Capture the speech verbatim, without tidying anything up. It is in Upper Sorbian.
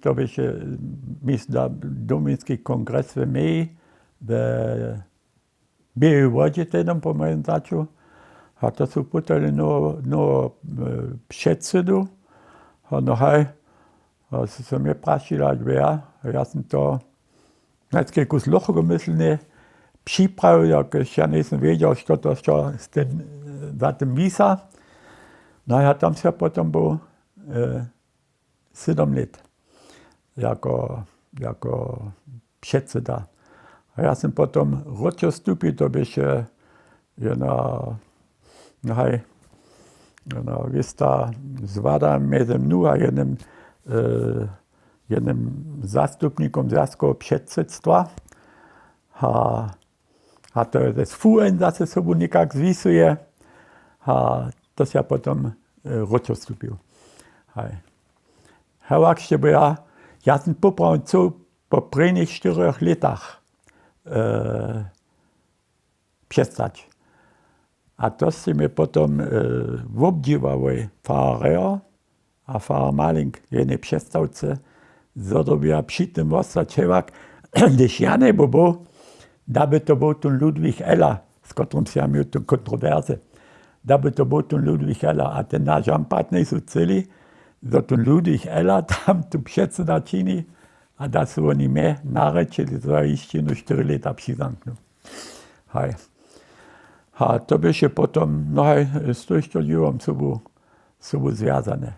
To běše, mysla, domowinski kongres w meji w Běłej Wodźe tehdom po mojim zaću. A to su pytali noho, noho předsydu. A no haj, a so, so mje prašili, jak wě ja, ja sam to najskerje kus lochoko myslenje připrawił, jakož ja njejsym wědźał, što to što z tym, za tym wisa. No ja tam so potom był e, sydom lět jako, jako předsyda. A ja sam potom wróćo stupił, to běše jedna, no haj, jedna wěsta zwada mjez mnu a jednym, e, jednym zastupnikom zwjazkoweho předsydstwa. A, a to je z F U N zase sobu někak zwisuje. A to ja potom e, wróćo stupił. Haj. Hewak sće by ja, ja sam poprawom chcał po prěnich štyrjoch lětach e, přestać. A to sće mje potom e, wobdźěłałoj fararjo a farar Malink w jednej přestawce, zo dyrbja při tym wostać. Hewak, hdyž ja njeby był, da by to był tón Ludwig Eller, z kotrymž ja měł tu kontrowerse, da by to był tón Ludwig Eller a ten naš žampat njejsu chceli, zo tón Ludwig Eller tam tu předsyda čini a da su woni mje narěčili, zo ja hišće jeno štyri lěta přizamknu. Haj. A to běše potom, no haj, z tójšto dźěłom sobu, sobu zwjazane.